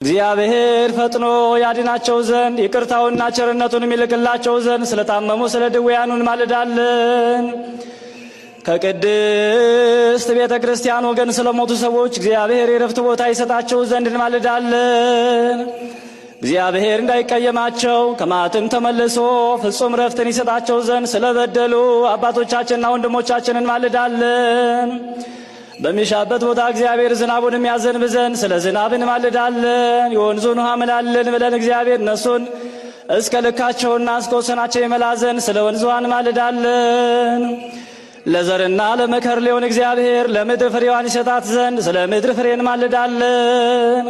እግዚአብሔር ፈጥኖ ያድናቸው ዘንድ ይቅርታውና ቸርነቱን የሚልክላቸው ዘንድ ስለታመሙ ስለ ድውያኑ እንማልዳለን። ከቅድስት ቤተ ክርስቲያን ወገን ስለሞቱ ሰዎች እግዚአብሔር የረፍት ቦታ ይሰጣቸው ዘንድ እንማልዳለን። እግዚአብሔር እንዳይቀየማቸው ከመዓትም ተመልሶ ፍጹም ረፍትን ይሰጣቸው ዘንድ ስለበደሉ አባቶቻችንና ወንድሞቻችን እንማልዳለን። በሚሻበት ቦታ እግዚአብሔር ዝናቡን የሚያዘንብ ዘንድ ስለ ዝናብ እንማልዳለን። የወንዙን ውሃ ምላልን ብለን እግዚአብሔር እነሱን እስከ ልካቸውና እስከ ወሰናቸው ይመላ ዘንድ ስለ ወንዝ ውሃ እንማልዳለን። ለዘርና ለመከር ሊሆን እግዚአብሔር ለምድር ፍሬዋን ይሰጣት ዘንድ ስለ ምድር ፍሬ እንማልዳለን።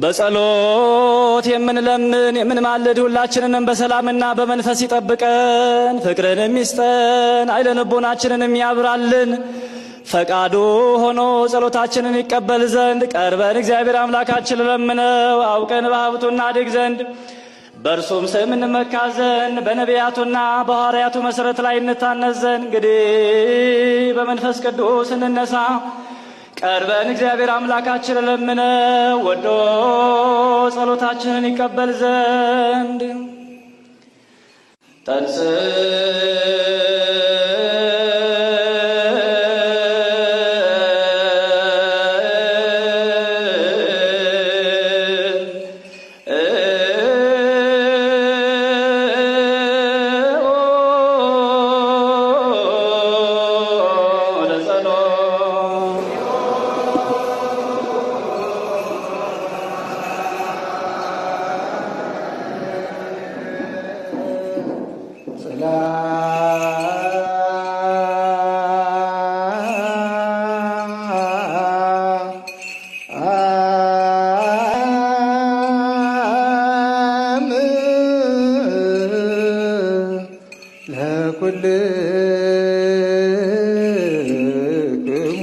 በጸሎት የምንለምን የምንማልድ ሁላችንንም በሰላምና በመንፈስ ይጠብቀን፣ ፍቅርንም ይስጠን፣ ኃይለ ልቦናችንንም ያብራልን። ፈቃዱ ሆኖ ጸሎታችንን ይቀበል ዘንድ ቀርበን እግዚአብሔር አምላካችን ለምነው አውቀን በሀብቱ እናድግ ዘንድ በእርሱም ስም እንመካ ዘንድ በነቢያቱና በሐዋርያቱ መሠረት ላይ እንታነጽ ዘንድ እንግዲህ በመንፈስ ቅዱስ እንነሳ። ቀርበን እግዚአብሔር አምላካችን ለምነው ወዶ ጸሎታችንን ይቀበል ዘንድ ለኩልክሙ